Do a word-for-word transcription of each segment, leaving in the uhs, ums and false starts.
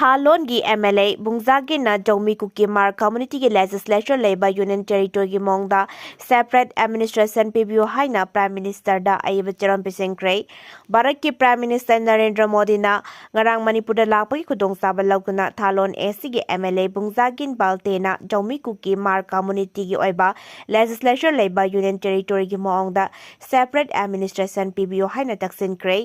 ꯊꯥꯂꯣꯟꯒꯤ M L A ꯕꯨꯡꯖꯥꯒꯤꯟꯅ ꯖꯧꯃꯤ Kuki R community ꯒꯤ legislature ꯂꯩꯕ Union Territory ꯒꯤ ꯃꯑꯣꯡꯗ separate administration ꯄꯤꯕꯤꯌꯨ ꯍꯥꯏꯅ Prime Minister ꯗ ꯑꯏꯕ ꯆꯦꯔꯣꯜ ꯄꯤꯁꯤꯟꯈ꯭ꯔꯦ꯫ ꯚꯥꯔꯠꯀꯤ Prime Minister ꯅꯔꯦꯟꯗ꯭ꯔ ꯃꯣꯗꯤꯅ ꯉꯔꯥꯡ ꯃꯅꯤꯄꯨꯔꯗ ꯂꯥꯛꯄꯒꯤ ꯈꯨꯗꯣꯡꯆꯥꯕ ꯂꯧꯗꯨꯅ ꯊꯥꯂꯣꯟ A C ꯒꯤ M L A ꯕꯨꯡꯖꯥꯒꯤꯟ ꯕꯥꯜꯇꯦꯅ ꯖꯧꯃꯤ Kuki R community ꯒꯤ ꯑꯣꯏꯕ legislature ꯂꯩꯕ Union Territory ꯒꯤ ꯃꯑꯣꯡꯗ separate administration ꯄꯤꯕꯤꯌꯨ ꯍꯥꯏꯅ ꯇꯛꯁꯤꯟꯈ꯭ꯔꯦ꯫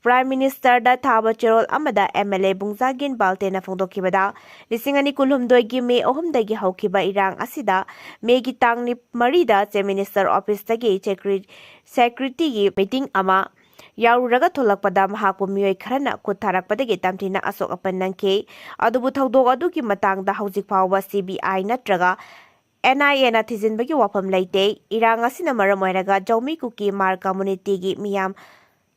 Prime Minister ꯗ ꯊꯥꯕ ꯆꯦꯔꯣꯜ ꯑꯃꯗ M L A ꯕꯨꯡꯖꯥꯒꯤꯟ ꯕꯥꯜꯇꯦꯅ ꯐꯣꯡꯗꯣꯛꯈꯤꯕꯗ, ꯂꯤꯁꯤꯡ ꯑꯅꯤ ꯀꯨꯟꯍꯨꯝꯗꯣꯏꯒꯤ ꯃꯦ ꯑꯍꯨꯝꯗꯒꯤ ꯍꯧꯈꯤꯕ ꯏꯔꯥꯡ ꯑꯁꯤꯗ ꯃꯦꯒꯤ ꯇꯥꯡ ꯅꯤ-, ꯃꯔꯤꯗ Chief Minister office ꯇꯒꯤ secre-, security ꯒꯤ meeting ꯑꯃ ꯌꯥꯎꯔꯨꯔꯒ ꯊꯣꯛꯂꯛꯄꯗ ꯃꯍꯥꯛꯄꯨ ꯃꯤꯑꯣꯏ ꯈꯔꯅ ꯈꯨꯠ ꯊꯥꯔꯛꯄꯗꯒꯤ ꯇꯝꯊꯤꯅ ꯑꯁꯣꯛ ꯑꯄꯟ ꯅꯪꯈꯤ꯫ ꯑꯗꯨꯕꯨ ꯊꯧꯗꯣꯛ ꯑꯗꯨꯒꯤ ꯃꯇꯥꯡꯗ ꯍꯧꯖꯤꯛ ꯐꯥꯎꯕ C B I ꯅꯠꯇ꯭ꯔꯒ N I A ꯅ ꯊꯤꯖꯤꯟꯕꯒꯤ ꯋꯥꯐꯝ ꯂꯩꯇꯦ꯫ ꯏꯔꯥꯡ ꯑꯁꯤꯅ ꯃꯔꯝ ꯑꯣꯏꯔꯒ ꯖꯧꯃꯤ ꯀꯨꯀꯤ ꯃꯥꯔ community ꯒꯤ ꯃꯤꯌꯥꯝ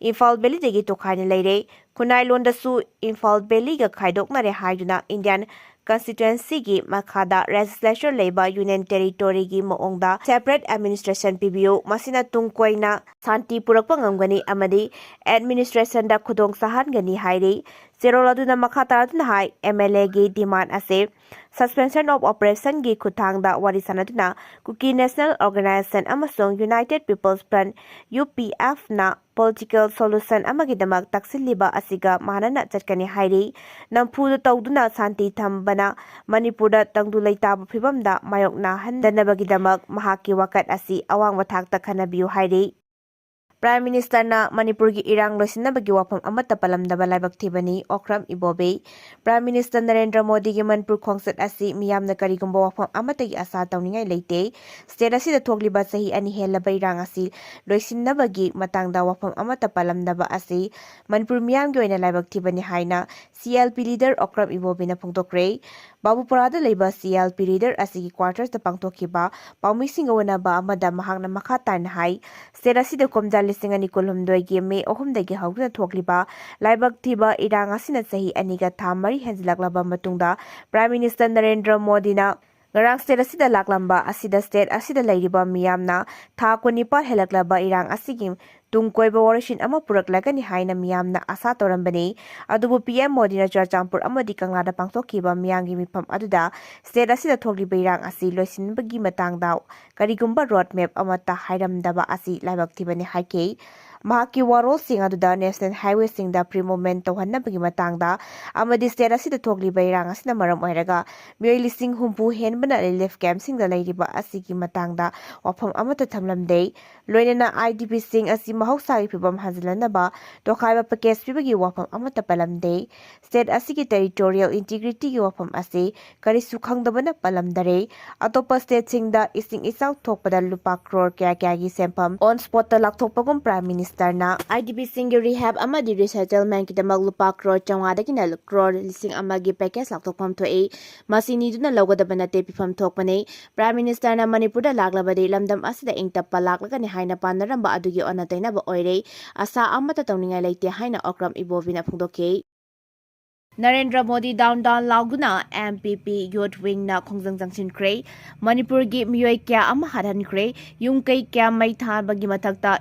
ꯏꯝꯐꯥꯜ Valley ꯗꯒꯤ ꯇꯣꯈꯥꯏꯅ ꯂꯩꯔꯦ꯫ ꯈꯨꯟꯅꯥꯏꯂꯣꯟꯗꯁꯨ ꯏꯝꯐꯥꯜ Valley ꯒ ꯈꯥꯏꯗꯣꯛꯅꯔꯦ ꯍꯥꯏꯗꯨꯅ Indian Constituency ꯒꯤ ꯃꯈꯥꯗ legislature ꯂꯩꯕ Union Territory ꯒꯤ ꯃꯑꯣꯡꯗ separate administration ꯄꯤꯕꯤꯌꯨ꯫ ꯃꯁꯤꯅ ꯇꯨꯡ ꯀꯣꯏꯅ ꯁꯥꯟꯇꯤ ꯄꯨꯔꯛꯄ ꯉꯝꯒꯅꯤ ꯑꯃꯗꯤ administration ꯗ ꯈꯨꯗꯣꯡ ꯆꯥꯍꯟꯒꯅꯤ ꯍꯥꯏꯔꯤ꯫ ꯆꯦꯔꯣꯜ ꯑꯗꯨꯅ ꯃꯈꯥ ꯇꯥꯔꯗꯨꯅ ꯍꯥꯏ, M L A ꯒꯤ demand ꯑꯁꯤ suspension of operation ꯒꯤ ꯈꯨꯠꯊꯥꯡꯗ ꯋꯥꯔꯤ ꯁꯥꯟꯅꯗꯨꯅ Kuki National Organisation ꯑꯃꯁꯨꯡ United People's Front, U P F ꯅ political solution ꯑꯃꯒꯤꯗꯃꯛ ꯇꯛꯁꯤꯜꯂꯤꯕ ꯑꯁꯤꯒ ꯃꯥꯟꯅꯅ ꯆꯠꯀꯅꯤ ꯍꯥꯏꯔꯤ꯫ ꯅꯝꯐꯨꯗ ꯇꯧꯗꯨꯅ ꯁꯥꯟꯇꯤ ꯊꯝꯕꯅ ꯃꯅꯤꯄꯨꯔꯗ ꯇꯪꯗꯨ ꯂꯩꯇꯥꯕ ꯐꯤꯕꯝꯗ ꯃꯥꯌꯣꯛꯅꯍꯟꯗꯅꯕꯒꯤꯗꯃꯛ ꯃꯍꯥꯛꯀꯤ ꯋꯥꯀꯠ ꯑꯁꯤ ꯑꯋꯥꯡꯕ ꯊꯥꯛꯇ ꯈꯟꯅꯕꯤꯌꯨ ꯍꯥꯏꯔꯤ꯫ Prime Minister ꯅ ꯃꯅꯤꯄꯨꯔꯒꯤ ꯏꯔꯥꯡ ꯂꯣꯏꯁꯤꯟꯅꯕꯒꯤ ꯋꯥꯐꯝ ꯑꯃꯠꯇ ꯄꯜꯂꯝꯗꯕ ꯂꯥꯏꯕꯛ ꯊꯤꯕꯅꯤ, ꯑꯣꯀ꯭ꯔꯝ ꯏꯕꯣꯕꯤ꯫ Prime Minister ꯅꯔꯦꯟꯗ꯭ꯔ ꯃꯣꯗꯤꯒꯤ ꯃꯅꯤꯄꯨꯔ ꯈꯣꯡꯆꯠ ꯑꯁꯤ ꯃꯤꯌꯥꯝꯅ ꯀꯔꯤꯒꯨꯝꯕ ꯋꯥꯐꯝ ꯑꯃꯠꯇꯒꯤ ꯑꯁꯥ ꯇꯧꯅꯤꯡꯉꯥꯏ ꯂꯩꯇꯦ꯫ State ꯑꯁꯤꯗ ꯊꯣꯛꯂꯤꯕ ꯆꯍꯤ ꯑꯅꯤ ꯍꯦꯜꯂꯕ ꯏꯔꯥꯡ ꯑꯁꯤ ꯂꯣꯏꯁꯤꯟꯅꯕꯒꯤ ꯃꯇꯥꯡꯗ ꯋꯥꯐꯝ ꯑꯃꯠꯇ ꯄꯜꯂꯝꯗꯕ ꯑꯁꯤ ꯃꯅꯤꯄꯨꯔ ꯃꯤꯌꯥꯝꯒꯤ ꯑꯣꯏꯅ ꯂꯥꯏꯕꯛ ꯊꯤꯕꯅꯤ ꯍꯥꯏꯅ C L P leader Okram ꯏꯕꯣꯕꯤꯅ ꯐꯣꯡꯗꯣꯛꯈ꯭ꯔꯦ꯫ ꯕꯥꯕꯨꯄꯨꯔꯥꯗ ꯂꯩꯕ C L P leader ꯑꯁꯤꯒꯤ quarters ꯇ ꯄꯥꯡꯊꯣꯛꯈꯤꯕ ꯄꯥꯎꯃꯤꯁꯤꯡꯒ ꯎꯅꯕ ꯑꯃꯗ ꯃꯍꯥꯛꯅ ꯃꯈꯥ ꯇꯥꯅ ꯍꯥꯏ, state ꯑꯁꯤꯗ ꯀꯨꯝꯖꯥ ꯂꯤꯁꯤꯡ ꯑꯅꯤ ꯀꯨꯟꯍꯨꯝꯗꯣꯏꯒꯤ ꯃꯦ ꯑꯍꯨꯝꯗꯒꯤ ꯍꯧꯗꯨꯅ ꯊꯣꯛꯂꯤꯕ ꯂꯥꯏꯕꯛ ꯊꯤꯕ ꯏꯔꯥꯡ ꯑꯁꯤꯅ ꯆꯍꯤ ꯑꯅꯤꯒ ꯊꯥ ꯃꯔꯤ ꯍꯦꯟꯖꯤꯜꯂꯛꯂꯕ ꯃꯇꯨꯡꯗ Prime Minister ꯅꯔꯦꯟꯗ꯭ꯔ ꯃꯣꯗꯤꯅ ꯉꯔꯥꯡ state ꯑꯁꯤꯗ ꯂꯥꯛꯂꯝꯕ ꯑꯁꯤꯗ state ꯑꯁꯤꯗ ꯂꯩꯔꯤꯕ ꯃꯤꯌꯥꯝꯅ ꯊꯥ ꯀꯨꯟꯅꯤꯄꯥꯜ ꯍꯦꯜꯂꯛꯂꯕ ꯏꯔꯥꯡ ꯑꯁꯤꯒꯤ ꯇꯨꯡ ꯀꯣꯏꯕ ꯋꯥꯔꯣꯏꯁꯤꯟ ꯑꯃ ꯄꯨꯔꯛꯂꯒꯅꯤ ꯍꯥꯏꯅ ꯃꯤꯌꯥꯝꯅ ꯑꯁꯥ ꯇꯧꯔꯝꯕꯅꯤ꯫ ꯑꯗꯨꯕꯨ ꯄꯤ ꯑꯦꯝ ꯃꯣꯗꯤꯅ ꯆꯨꯔꯆꯥꯟꯄꯨꯔ ꯑꯃꯗꯤ ꯀꯪꯂꯥꯗ ꯄꯥꯡꯊꯣꯛꯈꯤꯕ ꯃꯤꯌꯥꯝꯒꯤ ꯃꯤꯐꯝ ꯑꯗꯨꯗ ꯁ꯭ꯇꯦꯠ ꯑꯁꯤꯗ ꯊꯣꯛꯂꯤꯕ ꯏꯔꯥꯡ ꯑꯁꯤ ꯂꯣꯏꯁꯤꯟꯕꯒꯤ ꯃꯇꯥꯡꯗ ꯀꯔꯤꯒꯨꯝꯕ ꯔꯣꯗ ꯃꯦꯞ ꯑꯃꯠꯇ ꯍꯥꯏꯔꯝꯗꯕ ꯑꯁꯤ ꯂꯥꯏꯕꯛ ꯊꯤꯕꯅꯤ ꯍꯥꯏꯈꯤ꯫ ꯃꯍꯥꯛꯀꯤ ꯋꯥꯔꯣꯜꯁꯤꯡ ꯑꯗꯨꯗ ꯅꯦꯁꯅꯦꯜ ꯍꯥꯏꯋꯦꯁꯤꯡꯗ ꯐ꯭ꯔꯤ ꯃꯨꯚꯃꯦꯟ ꯇꯧꯍꯟꯅꯕꯒꯤ ꯃꯇꯥꯡꯗ ꯑꯃꯗꯤ ꯁ꯭ꯇꯦꯠ ꯑꯁꯤꯗ ꯊꯣꯛꯂꯤꯕ ꯏꯔꯥꯡ ꯑꯁꯤꯅ ꯃꯔꯝ ꯑꯣꯏꯔꯒ ꯃꯤꯑꯣꯏ ꯂꯤꯁꯤꯡ ꯍꯨꯝꯐꯨ ꯍꯦꯟꯕꯅ ꯔꯤꯂꯤꯐ ꯀꯦꯝꯞꯁꯤꯡꯗ ꯂꯩꯔꯤꯕ ꯑꯁꯤꯒꯤ ꯃꯇꯥꯡꯗ ꯋꯥꯐꯝ ꯑꯃꯠꯇ ꯊꯝꯂꯝꯗꯦ꯫ ꯂꯣꯏꯅꯅ ꯑꯥꯏ ꯗꯤ ꯄꯤꯁꯤꯡ ꯑꯁꯤ ꯃꯍꯧꯁꯥꯒꯤ ꯐꯤꯕꯝ ꯍꯟꯖꯤꯜꯍꯟꯅꯕ ꯇꯣꯈꯥꯏꯕ ꯄꯦꯀꯦꯖ ꯄꯤꯕꯒꯤ ꯋꯥꯐꯝ ꯑꯃꯠꯇ ꯄꯜꯂꯝꯗꯦ꯫ ꯁ꯭ꯇꯦꯠ ꯑꯁꯤꯒꯤ ꯇꯦꯔꯤꯇꯣꯔꯤꯌꯦꯜ ꯏꯟꯇꯤꯒ꯭ꯔꯤꯇꯤꯒꯤ ꯋꯥꯐꯝ ꯑꯁꯤ ꯀꯔꯤꯁꯨ ꯈꯪꯗꯕꯅ ꯄꯜꯂꯝꯗꯔꯦ꯫ ꯑꯇꯣꯞꯄ ꯁ꯭ꯇꯦꯠꯁꯤꯡꯗ ꯏꯁꯤꯡ ꯏꯆꯥꯎ ꯊꯣꯛꯄꯗ ꯂꯨꯄꯥ ꯀ꯭ꯔꯣꯔ ꯀꯌꯥ ꯀꯌꯥꯒꯤ ꯁꯦꯟꯐꯝ ꯑꯣꯟ ꯁ꯭ꯄꯣꯠꯇ ꯂꯥꯛꯊꯣꯛꯄꯒꯨꯝ ꯄ꯭ꯔꯥꯏꯝ ꯃꯤꯅꯤꯁꯇꯔꯅ ꯑꯥꯏ ꯗꯤ ꯄꯤꯁꯤꯡꯒꯤ ꯔꯤꯍꯦꯕ ꯑꯃꯗꯤ ꯔꯤꯁꯦꯇꯜꯃꯦꯟꯠꯀꯤꯗꯃꯛ ꯂꯨꯄꯥ ꯀ꯭ꯔꯣꯔ ꯆꯥꯝꯃꯉꯥꯗꯒꯤꯅ ꯀ꯭ꯔꯣꯔ ꯂꯤꯁꯤꯡ ꯑꯃꯒꯤ ꯄꯦꯀꯦꯖ ꯂꯥꯎꯊꯣꯛꯐꯝ ꯊꯣꯛꯏ꯫ ꯃꯁꯤ ꯅꯤꯗꯨꯅ ꯂꯧꯒꯗꯕ ꯅꯠꯇꯦ, ꯄꯤꯐꯝ ꯊꯣꯛꯄꯅꯤ꯫ ꯄ꯭ꯔꯥꯏꯝ ꯃꯤꯅꯤꯁꯇꯔꯅ ꯃꯅꯤꯄꯨꯔꯗ ꯂꯥꯛꯂꯕꯗꯤ ꯂꯝꯗꯝ ꯑꯁꯤꯗ ꯏꯪ ꯇꯞꯄ ꯂꯥꯛꯂꯒꯅꯤ ꯍꯥꯏꯅ ꯄꯥꯅꯔꯝꯕ ꯑꯗꯨꯒꯤ ꯑꯣꯟꯅ ꯇꯩꯅꯕ ꯑꯣꯏꯔꯦ꯫ ꯑꯁꯥ ꯑꯃꯠꯇ ꯇꯧꯅꯤꯡꯉꯥꯏ ꯂꯩꯇꯦ ꯍꯥꯏꯅ ꯑꯣꯀ꯭ꯔꯝ ꯏꯕꯣꯕꯤꯅ ꯐꯣꯡꯗꯣꯛꯈꯤ꯫ ꯅꯔꯦꯟꯗ꯭ꯔ ꯃꯣꯗꯤ ꯗꯥꯎꯟ ꯗꯥꯎꯟ ꯂꯥꯎꯗꯨꯅ ꯑꯦꯝ ꯄꯤ ꯄꯤ ꯌꯨꯠ ꯋꯤꯡꯅ ꯈꯣꯡꯖꯪ ꯆꯪꯁꯤꯟꯈ꯭ꯔꯦ꯫ ꯃꯅꯤꯄꯨꯔꯒꯤ ꯃꯤꯑꯣꯏ ꯀꯌꯥ ꯑꯃ ꯍꯥꯠꯍꯟꯈ꯭ꯔꯦ꯫ ꯌꯨꯝ ꯀꯩ ꯀꯌꯥ ꯃꯩ ꯊꯥꯕꯒꯤ ꯃꯊꯛꯇ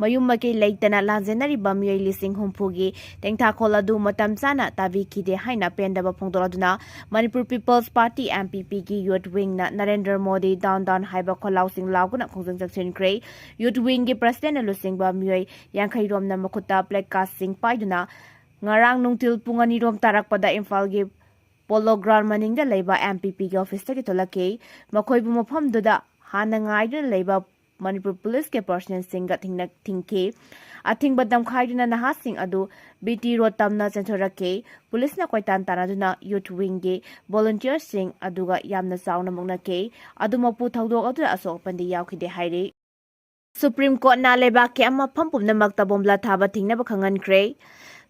ꯃꯌꯨꯝ ꯃꯀꯩ ꯂꯩꯇꯅ ꯂꯥꯟꯖꯦꯟꯅꯔꯤꯕ ꯃꯤꯑꯣꯏ ꯂꯤꯁꯤꯡ ꯍꯨꯝꯐꯨꯒꯤ ꯇꯦꯡꯊꯥꯈꯣꯜ ꯑꯗꯨ ꯃꯇꯝ ꯆꯥꯅ ꯇꯥꯕꯤꯈꯤꯗꯦ ꯍꯥꯏꯅ ꯄꯦꯟꯗꯕ ꯐꯣꯡꯗꯣꯛꯂꯗꯨꯅ Manipur peoples party, M P ꯄꯤꯒꯤ ꯌꯨꯠ ꯋꯤꯡꯅ ꯅꯔꯦꯟꯗ꯭ꯔ ꯃꯣꯗꯤ ꯗꯥꯎꯟ ꯗꯥꯎꯟ ꯍꯥꯏꯕ ꯈꯣꯜꯂꯥꯎꯁꯤꯡ ꯂꯥꯎꯗꯨꯅ ꯈꯣꯡꯖꯪ ꯆꯪꯁꯤꯟꯈ꯭ꯔꯦ꯫ ꯌꯨꯠ ꯋꯤꯡꯒꯤ ꯄ꯭ꯔꯁꯤꯗꯦꯟꯠꯅ ꯂꯨꯆꯤꯡꯕ ꯃꯤꯑꯣꯏ ꯌꯥꯡꯈꯩ ꯔꯣꯝꯅ ꯃꯈꯨꯠꯇ ꯄ꯭ꯂꯦꯛ ꯀꯥꯔꯗꯁꯤꯡ ꯄꯥꯏꯗꯨꯅ ꯉꯔꯥꯡ ꯅꯨꯡꯊꯤꯜ ꯄꯨꯡ ꯑꯅꯤ ꯔꯣꯝ ꯇꯥꯔꯛꯄꯗ ꯏꯝꯐꯥꯜꯒꯤ ꯄꯣꯂꯣ ꯒ꯭ꯔꯥꯎꯟ ꯃꯅꯤꯡꯗ ꯂꯩꯕ ꯑꯦꯝ ꯄꯤ ꯄꯤꯒꯤ ꯑꯣꯐꯤꯁꯇꯒꯤ ꯊꯣꯛꯂꯛꯈꯤ꯫ ꯃꯈꯣꯏꯕꯨ ꯃꯐꯝꯗꯨꯗ ꯍꯥꯟꯅ ꯉꯥꯏꯗꯨꯅ ꯂꯩꯕ ꯃꯅꯤꯄꯨꯔ ꯄꯨꯂꯤꯁꯀꯤ ꯄꯔꯁꯅꯦꯜꯁꯤꯡꯒ ꯊꯤꯡꯅ-, ꯊꯤꯡꯈꯤ꯫ ꯑꯊꯤꯡꯕ ꯇꯝꯈꯥꯏꯗꯨꯅ ꯅꯍꯥꯁꯤꯡ ꯑꯗꯨ ꯕꯤ ꯇꯤ ꯔꯣꯗ ꯇꯝꯅ ꯆꯦꯟꯊꯣꯔꯛꯈꯤ꯫ ꯄꯨꯂꯤꯁꯅ ꯀꯣꯏꯇꯥꯟ ꯇꯥꯟꯅꯗꯨꯅ ꯌꯨꯠ ꯋꯤꯡꯒꯤ ꯚꯣꯂꯨꯟꯇꯤꯌꯔꯁꯤꯡ ꯑꯗꯨꯒ ꯌꯥꯝꯅ ꯆꯥꯎꯅ ꯃꯨꯛꯅꯈꯤ꯫ ꯑꯗꯨꯃꯛꯄꯨ ꯊꯧꯗꯣꯛ ꯑꯗꯨꯗ ꯑꯁꯣꯛ ꯑꯄꯟꯗꯤ ꯌꯥꯎꯈꯤꯗꯦ ꯍꯥꯏꯔꯤ꯫ ꯁꯨꯄ꯭ꯔꯤꯝ ꯀꯣꯔꯠꯅ ꯂꯩꯕꯥꯛꯀꯤ ꯃꯐꯝ ꯄꯨꯝꯅꯃꯛꯇ ꯕꯣꯝꯕ꯭ꯂꯥ ꯊꯥꯕ ꯊꯤꯡꯅꯕ ꯈꯪꯍꯟꯈ꯭ꯔꯦ꯫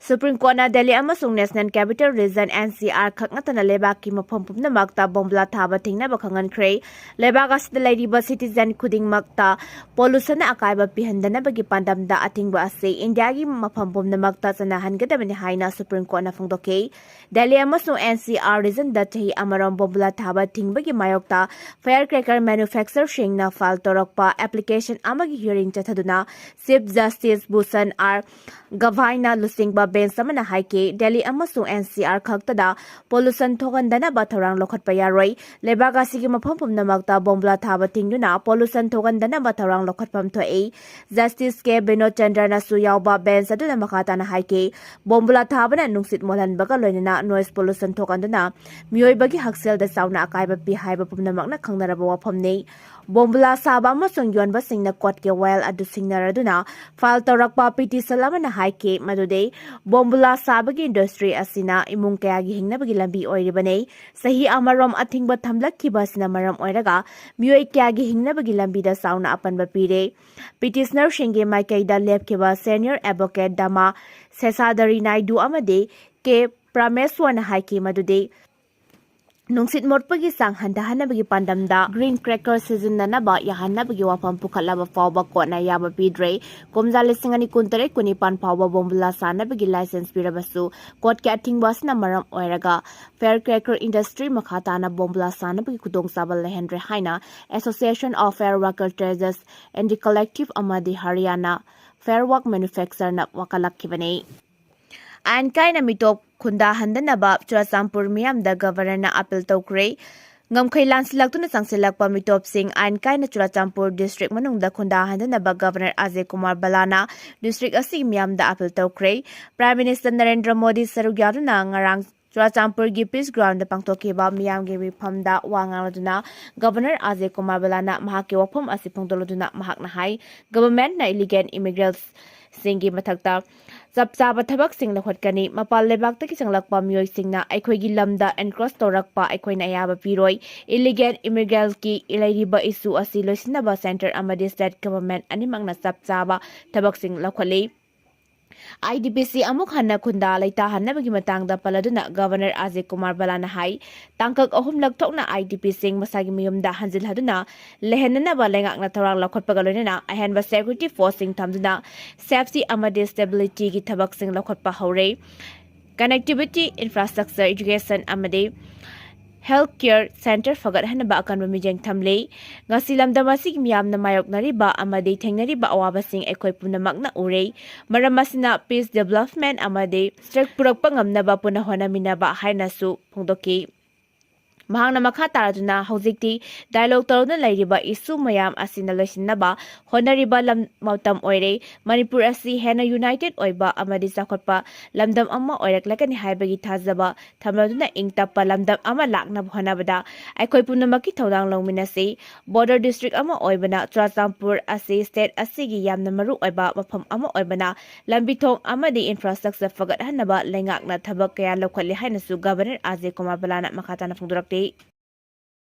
Supreme Courtꯅ Delhi ꯑꯃꯁꯨꯡ National Capital Region, N C R ꯈꯛ ꯅꯠꯇꯅ ꯂꯩꯕꯥꯛꯀꯤ ꯃꯐꯝ ꯄꯨꯝꯅꯃꯛꯇ ꯕꯣꯝꯕꯨꯂꯥ ꯊꯥꯕ ꯊꯤꯡꯅꯕ ꯈꯪꯍꯟꯈ꯭ꯔꯦ꯫ ꯂꯩꯕꯥꯛ ꯑꯁꯤꯗ ꯂꯩꯔꯤꯕ citizen ꯈꯨꯗꯤꯡꯃꯛꯇ pollutionꯅ ꯑꯀꯥꯏꯕ ꯄꯤꯍꯟꯗꯅꯕꯒꯤ ꯄꯥꯟꯗꯝꯗ ꯑꯊꯤꯡꯕ ꯑꯁꯤ ꯏꯟꯗꯤꯌꯥꯒꯤ ꯃꯐꯝ ꯄꯨꯝꯅꯃꯛꯇ ꯆꯠꯅꯍꯟꯒꯗꯕꯅꯤ ꯍꯥꯏꯅ Supreme Courtꯅ ꯐꯣꯡꯗꯣꯛꯈꯤ꯫ Delhi ꯑꯃꯁꯨꯡ N C R regionꯗ ꯆꯍꯤ ꯑꯃꯔꯣꯝ ꯕꯣꯝꯕꯨꯂꯥ ꯊꯥꯕ ꯊꯤꯡꯕꯒꯤ ꯃꯥꯌꯣꯛꯇ firecracker manufacturerꯁꯤꯡꯅ file ꯇꯧꯔꯛꯄ application ꯑꯃꯒꯤ hearing ꯆꯠꯊꯗꯨꯅ Chief Justice Bhushan R Gavaiꯅ ꯂꯨꯆꯤꯡꯕ bench ꯑꯃꯅ ꯍꯥꯏꯈꯤ, ꯗꯦꯜꯂꯤ ꯑꯃꯁꯨꯡ N C R ꯈꯛꯇꯗ pollution ꯊꯣꯛꯍꯟꯗꯅꯕ ꯊꯧꯔꯥꯡ ꯂꯧꯈꯠꯄ ꯌꯥꯔꯣꯏ꯫ ꯂꯩꯕꯥꯛ ꯑꯁꯤꯒꯤ ꯃꯐꯝ ꯄꯨꯝꯅꯃꯛꯇ ꯕꯣꯝꯕꯨꯂꯥ ꯊꯥꯕ ꯊꯤꯡꯗꯨꯅ pollution ꯊꯣꯛꯍꯟꯗꯅꯕ ꯊꯧꯔꯥꯡ ꯂꯧꯈꯠꯐꯝ ꯊꯣꯛꯏ꯫ Justice K Binod Chandraꯅꯁꯨ ꯌꯥꯎꯕ bench ꯑꯗꯨꯅ ꯃꯈꯥ ꯇꯥꯅ ꯍꯥꯏꯈꯤ, ꯕꯣꯝꯕꯨꯂꯥ ꯊꯥꯕꯅ ꯅꯨꯡꯁꯤꯠ ꯃꯣꯠꯍꯟꯕꯒ ꯂꯣꯏꯅꯅ noise pollution ꯊꯣꯛꯍꯟꯗꯨꯅ ꯃꯤꯑꯣꯏꯕꯒꯤ ꯍꯛꯁꯦꯜꯗ ꯆꯥꯎꯅ ꯑꯀꯥꯏꯕ ꯄꯤ ꯍꯥꯏꯕ ꯄꯨꯝꯅꯃꯛꯅ ꯈꯪꯅꯔꯕ ꯋꯥꯐꯝꯅꯤ꯫ ꯕꯣꯝꯕꯨꯂꯥ ꯁꯥꯕ ꯑꯃꯁꯨꯡ ꯌꯣꯟꯕꯁꯤꯡꯅ courtꯀꯤ ꯋꯥꯌꯦꯜ ꯑꯗꯨ ꯁꯤꯡꯅꯔꯗꯨꯅ file ꯇꯧꯔꯛꯄ petition ꯑꯃꯅ ꯍꯥꯏꯈꯤ ꯃꯗꯨꯗꯤ ꯕꯣꯝꯕꯨꯂꯥ ꯁꯥꯕꯒꯤ industry ꯑꯁꯤꯅ ꯏꯃꯨꯡ ꯀꯌꯥꯒꯤ ꯍꯤꯡꯅꯕꯒꯤ ꯂꯝꯕꯤ ꯑꯣꯏꯔꯤꯕꯅꯤ꯫ ꯆꯍꯤ ꯑꯃꯔꯣꯝ ꯑꯊꯤꯡꯕ ꯊꯝꯂꯛꯈꯤꯕ ꯑꯁꯤꯅ ꯃꯔꯝ ꯑꯣꯏꯔꯒ ꯃꯤꯑꯣꯏ ꯀꯌꯥꯒꯤ ꯍꯤꯡꯅꯕꯒꯤ ꯂꯝꯕꯤꯗ ꯆꯥꯎꯅ ꯑꯄꯟꯕ ꯄꯤꯔꯦ꯫ Petitionerꯁꯤꯡꯒꯤ ꯃꯥꯏꯀꯩꯗ ꯂꯦꯞꯈꯤꯕ senior advocate ꯗꯃꯥ ꯁꯦꯁꯥꯗꯔꯤ ꯅꯥꯏꯗꯨ ꯑꯃꯗꯤ ꯀꯦ ꯄ꯭ꯔꯥꯃꯦꯁꯋꯔꯅ ꯍꯥꯏꯈꯤ ꯃꯗꯨꯗꯤ ꯅꯨꯡꯁꯤꯠ ꯃꯣꯠꯄꯒꯤ ꯆꯥꯡ ꯍꯟꯊꯍꯟꯅꯕꯒꯤ ꯄꯥꯟꯗꯝꯗ green cracker ꯁꯤꯖꯤꯟꯅꯅꯕ ꯌꯥꯍꯟꯅꯕꯒꯤ ꯋꯥꯐꯝ ꯄꯨꯈꯠꯂꯕ ꯐꯥꯎꯕ courtꯅ ꯑꯌꯥꯕ ꯄꯤꯗ꯭ꯔꯦ꯫ ꯀꯨꯝꯖꯥ ꯂꯤꯁꯤꯡ ꯑꯅꯤ ꯀꯨꯟꯇꯔꯦꯠ ꯀꯨꯟꯅꯤꯄꯥꯟ ꯐꯥꯎꯕ ꯕꯣꯝꯕꯨꯂꯥ ꯁꯥꯅꯕꯒꯤ license ꯄꯤꯔꯕꯁꯨ courtꯀꯤ ꯑꯊꯤꯡꯕ ꯑꯁꯤꯅ ꯃꯔꯝ ꯑꯣꯏꯔꯒ firecracker industry ꯃꯈꯥ ꯇꯥꯅ ꯕꯣꯝꯕꯨꯂꯥ ꯁꯥꯅꯕꯒꯤ ꯈꯨꯗꯣꯡꯆꯥꯕ ꯂꯩꯍꯟꯗ꯭ꯔꯦ ꯍꯥꯏꯅ Association of Fireworker Traders and the Collective ꯑꯃꯗꯤ Haryana Firework Manufacturerꯅ ꯋꯥꯀꯠꯂꯛꯈꯤꯕꯅꯤ꯫ ꯑꯥꯏꯟ ꯀꯥꯏꯅ ꯃꯤꯇꯣꯞ ꯈꯨꯟꯗꯥꯍꯟꯗꯅꯕ ꯆꯨꯔꯆꯥꯟꯄꯨꯔ ꯃꯤꯌꯥꯝꯗ Governorꯅ appeal ꯇꯧꯈ꯭ꯔꯦ꯫ ꯉꯝꯈꯩ ꯂꯥꯟꯁꯤꯜꯂꯛꯇꯨꯅ ꯆꯪꯁꯤꯜꯂꯛꯄ ꯃꯤꯇꯣꯞꯁꯤꯡ ꯑꯥꯏꯟ ꯀꯥꯏꯅ ꯆꯨꯔꯆꯥꯟꯄꯨꯔ district ꯃꯅꯨꯡꯗ ꯈꯨꯟꯗꯥꯍꯟꯗꯅꯕ Governor ꯑꯖꯌ ꯀꯨꯃꯥꯔ ꯕꯂꯥꯅ district ꯑꯁꯤꯒꯤ ꯃꯤꯌꯥꯝꯗ appeal ꯇꯧꯈ꯭ꯔꯦ꯫ Prime Minister ꯅꯔꯦꯟꯗ꯭ꯔ ꯃꯣꯗꯤ ꯁꯔꯨꯛ ꯌꯥꯗꯨꯅ ꯉꯔꯥꯡ ꯆꯨꯔꯆꯥꯟꯄꯨꯔꯒꯤ Peace Groundꯗ ꯄꯥꯡꯊꯣꯛꯈꯤꯕ ꯃꯤꯌꯥꯝꯒꯤ ꯃꯤꯐꯝꯗ ꯋꯥ ꯉꯥꯡꯂꯗꯨꯅ Governor ꯑꯖꯌ ꯀꯨꯃꯥꯔ ꯕꯂꯥꯅ ꯃꯍꯥꯛꯀꯤ ꯋꯥꯐꯝ ꯑꯁꯤ ꯐꯣꯡꯗꯣꯛꯂꯗꯨꯅ ꯃꯍꯥꯛꯅ ꯍꯥꯏ, Governmentꯅ illegal immigrants ꯁꯤꯡꯒꯤ ꯃꯊꯛꯇ ꯆꯞ ꯆꯥꯕ ꯊꯕꯛꯁꯤꯡ ꯂꯧꯈꯠꯀꯅꯤ꯫ ꯃꯄꯥꯟ ꯂꯩꯕꯥꯛꯇꯒꯤ ꯆꯪꯂꯛꯄ ꯃꯤꯑꯣꯏꯁꯤꯡꯅ ꯑꯩꯈꯣꯏꯒꯤ ꯂꯝꯗ encroach ꯇꯧꯔꯛꯄ ꯑꯩꯈꯣꯏꯅ ꯑꯌꯥꯕ ꯄꯤꯔꯣꯏ꯫ Illegal immigrantꯀꯤ ꯂꯩꯔꯤꯕ issue ꯑꯁꯤ ꯂꯣꯏꯁꯤꯟꯅꯕ centre ꯑꯃꯗꯤ state government ꯑꯅꯤꯃꯛꯅ ꯆꯞ ꯆꯥꯕ ꯊꯕꯛꯁꯤꯡ ꯂꯧꯈꯠꯂꯤ꯫ IDPꯁꯤꯡ ꯑꯃꯨꯛ ꯍꯟꯅ ꯈꯨꯟꯗꯥ ꯂꯩꯇꯥꯍꯟꯅꯕꯒꯤ ꯃꯇꯥꯡꯗ ꯄꯜꯂꯗꯨꯅ Governor Ajay Kumar Bhalla ꯅ ꯍꯥꯏ, ꯇꯥꯡꯀꯛ ꯑꯍꯨꯝꯂꯛ ꯊꯣꯛꯅ IDPꯁꯤꯡ ꯃꯁꯥꯒꯤ ꯃꯌꯨꯝꯗ ꯍꯟꯖꯤꯜꯍꯟꯗꯨꯅ ꯂꯩꯍꯟꯅꯅꯕ ꯂꯩꯉꯥꯛꯅ ꯊꯧꯔꯥꯡ ꯂꯧꯈꯠꯄꯒ ꯂꯣꯏꯅꯅ ꯑꯍꯦꯟꯕ security forceꯁꯤꯡ ꯊꯝꯗꯨꯅ safety ꯑꯃꯗꯤ stabilityꯒꯤ ꯊꯕꯛꯁꯤꯡ ꯂꯧꯈꯠꯄ ꯍꯧꯔꯦ꯫ Connectivity, infrastructure, education ꯑꯃꯗꯤ health care centre ꯐꯒꯠꯍꯟꯅꯕ ꯑꯀꯟꯕ ꯃꯤꯠꯌꯦꯡ ꯊꯝꯂꯤ꯫ ꯉꯁꯤ ꯂꯝꯗꯝ ꯑꯁꯤꯒꯤ ꯃꯤꯌꯥꯝꯅ ꯃꯥꯌꯣꯛꯅꯔꯤꯕ ꯑꯃꯗꯤ ꯊꯦꯡꯅꯔꯤꯕ ꯑꯋꯥꯕꯁꯤꯡ ꯑꯩꯈꯣꯏ ꯄꯨꯝꯅꯃꯛꯅ ꯎꯔꯦ꯫ ꯃꯔꯝ ꯑꯁꯤꯅ peace, development ꯑꯃꯗꯤ ꯁ꯭ꯇꯦꯠ ꯄꯨꯔꯛꯄ ꯉꯝꯅꯕ ꯄꯨꯟꯅ ꯍꯣꯠꯅꯃꯤꯟꯅꯕ ꯍꯥꯏꯅꯁꯨ ꯐꯣꯡꯗꯣꯛꯈꯤ꯫ ꯃꯍꯥꯛꯅ ꯃꯈꯥ ꯇꯥꯔꯗꯨꯅ ꯍꯧꯖꯤꯛꯇꯤ dialogue ꯇꯧꯗꯨꯅ ꯂꯩꯔꯤꯕ issue ꯃꯌꯥꯝ ꯑꯁꯤꯅ ꯂꯣꯏꯁꯤꯟꯅꯕ ꯍꯣꯠꯅꯔꯤꯕ ꯂꯝ-, ꯃꯇꯝ ꯑꯣꯏꯔꯦ꯫ ꯃꯅꯤꯄꯨꯔ ꯑꯁꯤ ꯍꯦꯟꯅ united ꯑꯣꯏꯕ ꯑꯃꯗꯤ ꯆꯥꯎꯈꯠꯄ ꯂꯝꯗꯝ ꯑꯃ ꯑꯣꯏꯔꯛꯂꯒꯅꯤ ꯍꯥꯏꯕꯒꯤ ꯊꯥꯖꯕ ꯊꯝꯂꯗꯨꯅ ꯏꯪ ꯇꯞꯄ ꯂꯝꯗꯝ ꯑꯃ ꯂꯥꯛꯅꯕ ꯍꯣꯠꯅꯕꯗ ꯑꯩꯈꯣꯏ ꯄꯨꯝꯅꯃꯛꯀꯤ ꯊꯧꯗꯥꯡ ꯂꯧꯃꯤꯟꯅꯁꯤ꯫ Border district ꯑꯃ ꯑꯣꯏꯕꯅ ꯆꯨꯔꯥꯆꯥꯟꯄꯨꯔ ꯑꯁꯤ state ꯑꯁꯤꯒꯤ ꯌꯥꯝꯅ ꯃꯔꯨ ꯑꯣꯏꯕ ꯃꯐꯝ ꯑꯃ ꯑꯣꯏꯕꯅ ꯂꯝꯕꯤ ꯊꯣꯡ ꯑꯃꯗꯤ infrastructure ꯐꯒꯠꯍꯟꯅꯕ ꯂꯩꯉꯥꯛꯅ ꯊꯕꯛ ꯀꯌꯥ ꯂꯧꯈꯠꯂꯤ ꯍꯥꯏꯅꯁꯨ Governor Ajay Kumar Bhalla ꯅ ꯃꯈꯥ ꯇꯥꯅ ꯐꯣꯡꯗꯣꯔꯛꯂꯤ꯫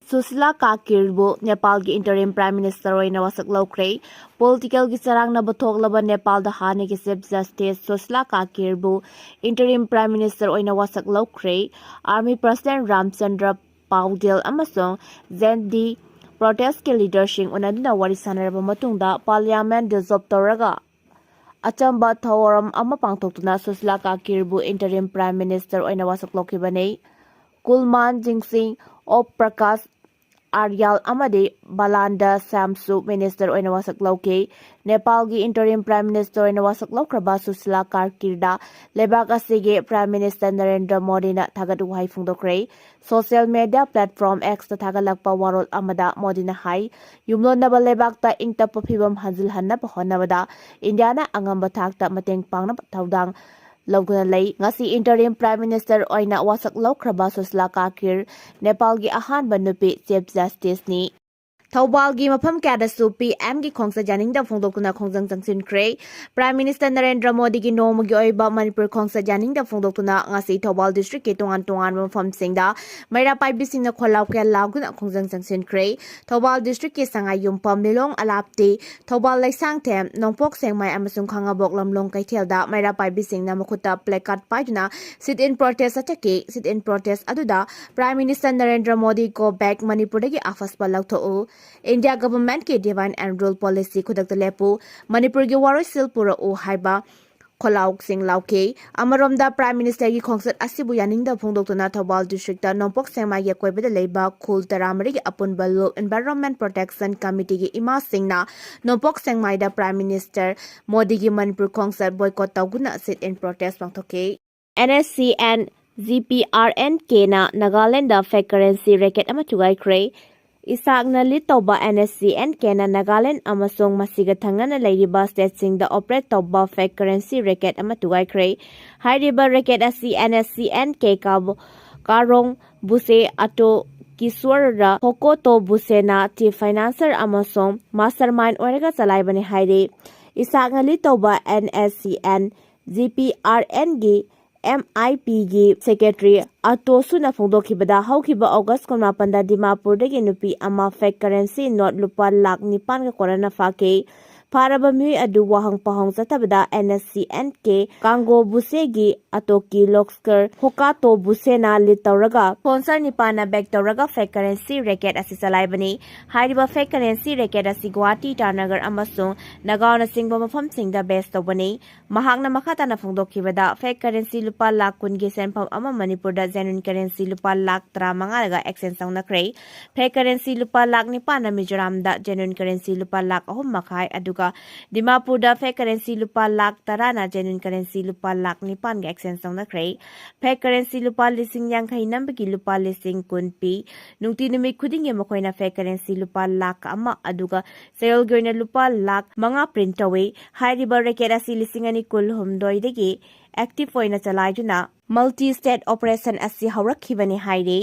ꯁꯨꯁꯤꯂꯥ ꯀꯥꯀꯤꯔꯕꯨ ꯅꯦꯄꯥꯜꯒꯤ interim prime minister ꯑꯣꯏꯅ ꯋꯥꯁꯛ ꯂꯧꯈ꯭ꯔꯦ꯫ Political ꯒꯤ ꯆꯔꯥꯡꯅꯕ ꯊꯣꯛꯂꯕ ꯅꯦꯄꯥꯜꯗ ꯍꯥꯟꯅꯒꯤ Chief Justice Sushila ꯀꯥꯀꯤꯔꯕꯨ interim prime minister ꯑꯣꯏꯅ ꯋꯥꯁꯛ ꯂꯧꯈ꯭ꯔꯦ꯫ Army President ꯔꯥꯝꯆꯟꯗ꯭ꯔ ꯄꯥꯎꯗꯦꯜ ꯑꯃꯁꯨꯡ Gen Z protest ꯀꯤ leader ꯁꯤꯡ ꯎꯅꯗꯨꯅ ꯋꯥꯔꯤ ꯁꯥꯟꯅꯔꯕ ꯃꯇꯨꯡꯗ parliament dissolve ꯇꯧꯔꯒ ꯑꯆꯝꯕ ꯊꯧꯔꯝ ꯑꯃ ꯄꯥꯡꯊꯣꯛꯇꯨꯅ ꯁꯨꯁꯤꯂꯥ ꯀꯥꯀꯤꯔꯕꯨ interim prime minister ꯑꯣꯏꯅ ꯋꯥꯁꯛ ꯂꯧꯈꯤꯕꯅꯤ꯫ ꯀꯨꯜꯃꯥꯟ ꯖꯤꯡꯁꯤꯡ, ꯑꯣꯝ ꯄ꯭ꯔꯀꯥꯁ ꯑꯥꯔꯌꯥꯜ ꯑꯃꯗꯤ ꯕꯥꯂꯥꯟꯗ ꯁ꯭ꯌꯥꯝꯁꯨ minister ꯑꯣꯏꯅ ꯋꯥꯁꯛ ꯂꯧꯈꯤ꯫ ꯅꯦꯄꯥꯜꯒꯤ interim prime minister ꯑꯣꯏꯅ ꯋꯥꯁꯛ ꯂꯧꯈ꯭ꯔꯕ ꯁꯨꯁꯤꯂꯥ ꯀꯥꯀꯤꯔꯗ ꯂꯩꯕꯥꯛ ꯑꯁꯤꯒꯤ Prime Minister ꯅꯔꯦꯟꯗ꯭ꯔ ꯃꯣꯗꯤꯅ ꯊꯥꯒꯠ ꯋꯥꯍꯩ ꯐꯣꯡꯗꯣꯛꯈ꯭ꯔꯦ꯫ Social media platform X ꯇ ꯊꯥꯒꯠꯂꯛꯄ ꯋꯥꯔꯣꯜ ꯑꯃꯗ ꯃꯣꯗꯤꯅ ꯍꯥꯏ, ꯌꯨꯝꯂꯣꯟꯅꯕ ꯂꯩꯕꯥꯛꯇ ꯏꯪ ꯇꯞꯄ ꯐꯤꯕꯝ ꯍꯟꯖꯤꯜꯍꯟꯅꯕ ꯍꯣꯠꯅꯕꯗ ꯏꯟꯗꯤꯌꯥꯅ ꯑꯉꯝꯕ ꯊꯥꯛꯇ ꯃꯇꯦꯡ ꯄꯥꯡꯅꯕ ꯊꯧꯗꯥꯡ ꯂꯧꯗꯨꯅ ꯂꯩ꯫ ꯉꯁꯤ interim prime minister ꯑꯣꯏꯅ ꯋꯥꯁꯛ ꯂꯧꯈ꯭ꯔꯕ ꯁꯨꯁꯤꯂꯥ ꯀꯥꯀꯤꯔ ꯅꯦꯄꯥꯜꯒꯤ ꯑꯍꯥꯟꯕ ꯅꯨꯄꯤ Chief Justice ꯅꯤ꯫ ꯊꯧꯕꯥꯜꯒꯤ ꯃꯐꯝ ꯀꯌꯥꯗꯁꯨ ꯄꯤ ꯑꯦꯝꯒꯤ ꯈꯣꯡꯆꯠ ꯌꯥꯅꯤꯡꯗꯕ ꯐꯣꯡꯗꯣꯛꯇꯨꯅ ꯈꯣꯡꯖꯪ ꯆꯪꯁꯤꯟꯈ꯭ꯔꯦ꯫ Prime Minister ꯅꯔꯦꯟꯗ꯭ꯔ ꯃꯣꯗꯤꯒꯤ ꯅꯣꯡꯃꯒꯤ ꯑꯣꯏꯕ ꯃꯅꯤꯄꯨꯔ ꯈꯣꯡꯆꯠ ꯌꯥꯅꯤꯡꯗꯕ ꯐꯣꯡꯗꯣꯛꯇꯨꯅ ꯉꯁꯤ ꯊꯧꯕꯥꯜ districtꯀꯤ ꯇꯣꯉꯥꯟ ꯇꯣꯉꯥꯟꯕ ꯃꯐꯝꯁꯤꯡꯗ ꯃꯩꯔꯥ ꯄꯥꯏꯕꯤꯁꯤꯡꯅ ꯈꯣꯜꯂꯥꯎ ꯀꯌꯥ ꯂꯥꯎꯗꯨꯅ ꯈꯣꯡꯖꯪ ꯆꯪꯁꯤꯟꯈ꯭ꯔꯦ꯫ ꯊꯧꯕꯥꯜ districtꯀꯤ ꯁꯉꯥꯏꯌꯨꯝꯐꯝ, ꯂꯤꯂꯣꯡ ꯑꯂꯥꯞꯇꯤ, ꯊꯧꯕꯥꯜ ꯂꯩꯁꯥꯡꯊꯦꯝ, ꯅꯣꯡꯄꯣꯛ ꯁꯦꯛꯃꯥꯏ ꯑꯃꯁꯨꯡ ꯈꯥꯉꯕꯣꯛ ꯂꯝꯂꯣꯡ ꯀꯩꯊꯦꯜꯗ ꯃꯩꯔꯥ ꯄꯥꯏꯕꯤꯁꯤꯡꯅ ꯃꯈꯨꯠꯇ placard ꯄꯥꯏꯗꯨꯅ sit-in protest ꯆꯠꯊꯈꯤ꯫ Sit-in protest ꯑꯗꯨꯗ Prime Minister Narendra Modi "Go back ꯃꯅꯤꯄꯨꯔꯗꯒꯤ ꯑꯐꯁꯄ ꯂꯧꯊꯣꯛꯎ", "India Governmentꯀꯤ divide and rule policy ꯈꯨꯗꯛꯇ ꯂꯦꯞꯄꯨ", "ꯃꯅꯤꯄꯨꯔꯒꯤ ꯋꯥꯔꯣꯏꯁꯤꯜ ꯄꯨꯔꯛꯎ" ꯍꯥꯏꯕ ꯈꯣꯜꯂꯥꯎꯁꯤꯡ ꯂꯥꯎꯈꯤ꯫ ꯑꯃꯔꯣꯝꯗ Prime Ministerꯒꯤ ꯈꯣꯡꯆꯠ ꯑꯁꯤꯕꯨ ꯌꯥꯅꯤꯡꯗꯕ ꯐꯣꯡꯗꯣꯛꯇꯨꯅ ꯊꯧꯕꯥꯜ districtꯇ ꯅꯣꯡꯄꯣꯛ ꯁꯦꯛꯃꯥꯏꯒꯤ ꯑꯀꯣꯏꯕꯗ ꯂꯩꯕ ꯈꯨꯜ ꯇꯔꯥꯃꯔꯤꯒꯤ ꯑꯄꯨꯟꯕ ꯂꯨꯞ Environment Protection Committeeꯒꯤ ꯏꯃꯥꯁꯤꯡꯅ ꯅꯣꯡꯄꯣꯛ ꯁꯦꯛꯃꯥꯏꯗ Prime Minister ꯃꯣꯗꯤꯒꯤ ꯃꯅꯤꯄꯨꯔ ꯈꯣꯡꯆꯠ boycott ꯇꯧꯗꯨꯅ sit-in protest ꯄꯥꯡꯊꯣꯛꯈꯤ꯫ NSCN GPRNKꯅ Nagaland fake currency racket ꯑꯃ ꯊꯨꯒꯥꯏꯈ꯭ꯔꯦ꯫ ꯏꯁꯥꯛꯅ lead ꯇꯧꯕ NSCNKꯅ ꯅꯥꯒꯥꯂꯦꯟ ꯑꯃꯁꯨꯡ ꯃꯁꯤꯒ ꯊꯪꯅꯅ ꯂꯩꯔꯤꯕ stateꯁꯤꯡꯗ operate ꯇꯧꯕ fake currency racket ꯑꯃ ꯊꯨꯒꯥꯏꯈ꯭ꯔꯦ꯫ ꯍꯥꯏꯔꯤꯕ racket ꯑꯁꯤ NSCNK ꯀꯥꯕꯣ-, ꯀꯥꯔꯣꯡ ꯕꯨꯁꯦ, ꯑꯇꯣ ꯀꯤꯁꯣꯔ ꯔ ꯍꯣꯀꯣꯇꯣ ꯕꯨꯁꯦꯅ chief financier ꯑꯃꯁꯨꯡ mastermind ꯑꯣꯏꯔꯒ ꯆꯂꯥꯏꯕꯅꯤ ꯍꯥꯏꯔꯤ꯫ ꯏꯁꯥꯛꯅ lead ꯇꯧꯕ NSCN GPRNꯒꯤ MIPꯒꯤ secretary ꯑꯇꯣ ꯁꯨꯅ ꯐꯣꯡꯗꯣꯛꯈꯤꯕꯗ, ꯍꯧꯈꯤꯕ August ꯀꯨꯟꯃꯥꯄꯟꯗ ꯗꯤꯃꯥꯄꯨꯔꯗꯒꯤ ꯅꯨꯄꯤ ꯑꯃ fake currency note ꯂꯨꯄꯥ ꯂꯥꯈ ꯅꯤꯄꯥꯟꯒ ꯀꯣꯟꯅꯅ ꯐꯥꯈꯤ꯫ ꯐꯥꯔꯕ ꯃꯤꯑꯣꯏ ꯑꯗꯨ ꯋꯥꯍꯪ ꯄꯥꯎꯍꯪ ꯆꯠꯊꯕꯗ NSCNK ꯀꯥꯡꯒꯣ ꯕꯨꯁꯦꯒꯤ ꯑꯇꯣꯀꯤ ꯂꯣꯛꯁꯀꯔ ꯍꯣꯀꯥꯇꯣ ꯕꯨꯁꯦꯅ lead ꯇꯧꯔꯒ sponsor ꯅꯤꯄꯥꯟꯅ back ꯇꯧꯔꯒ fake currency racket ꯑꯁꯤ ꯆꯂꯥꯏꯕꯅꯤ꯫ ꯍꯥꯏꯔꯤꯕ fake currency racket ꯑꯁꯤ ꯒꯨꯋꯥꯍꯥꯇꯤ, ꯏꯇꯥꯅꯒꯔ ꯑꯃꯁꯨꯡ ꯅꯒꯥꯎꯅꯆꯤꯡꯕ ꯃꯐꯝꯁꯤꯡꯗ base ꯇꯧꯕꯅꯤ꯫ ꯃꯍꯥꯛꯅ ꯃꯈꯥ ꯇꯥꯅ ꯐꯣꯡꯗꯣꯛꯈꯤꯕꯗ, fake currency ꯂꯨꯄꯥ ꯂꯥꯈ ꯀꯨꯟꯒꯤ ꯁꯦꯟꯐꯝ ꯑꯃ ꯃꯅꯤꯄꯨꯔꯗ genuine currency ꯂꯨꯄꯥ ꯂꯥꯈ ꯇꯔꯥꯃꯉꯥꯒ exchange ꯇꯧꯅꯈ꯭ꯔꯦ꯫ Fake currency ꯂꯨꯄꯥ ꯂꯥꯈ ꯅꯤꯄꯥꯟꯅ ꯃꯤꯖꯣꯔꯥꯝꯗ, genuine currency ꯂꯨꯄꯥ ꯂꯥꯈ ꯑꯍꯨꯝ ꯃꯈꯥꯏ, ꯑꯗꯨꯒ ꯗꯤꯃꯥꯄꯨꯔꯗ fake currency ꯂꯨꯄꯥ ꯂꯥꯈ ꯇꯔꯥꯅ genuine currency ꯂꯨꯄꯥ ꯂꯥꯈ ꯅꯤꯄꯥꯟꯒ exchange ꯇꯧꯅꯈ꯭ꯔꯦ꯫ Fake currency ꯂꯨꯄꯥ ꯂꯤꯁꯤꯡ ꯌꯥꯡꯈꯩ ꯅꯝꯕꯒꯤ ꯂꯨꯄꯥ ꯂꯤꯁꯤꯡ ꯀꯨꯟ ꯄꯤ꯫ ꯅꯨꯡꯇꯤ ꯅꯨꯃꯤꯠ ꯈꯨꯗꯤꯡꯒꯤ ꯃꯈꯣꯏꯅ fake currency ꯂꯨꯄꯥ ꯂꯥꯈ ꯑꯃ, ꯑꯗꯨꯒ ꯆꯌꯣꯜꯒꯤ ꯑꯣꯏꯅ ꯂꯨꯄꯥ ꯂꯥꯈ ꯃꯉꯥ print ꯇꯧꯏ꯫ ꯍꯥꯏꯔꯤꯕ racket ꯑꯁꯤ ꯂꯤꯁꯤꯡ ꯑꯅꯤ ꯀꯨꯟꯍꯨꯝꯗꯣꯏꯗꯒꯤ active ꯑꯣꯏꯅ ꯆꯂꯥꯏꯗꯨꯅ multi state operation ꯑꯁꯤ ꯍꯧꯔꯛꯈꯤꯕꯅꯤ ꯍꯥꯏꯔꯤ꯫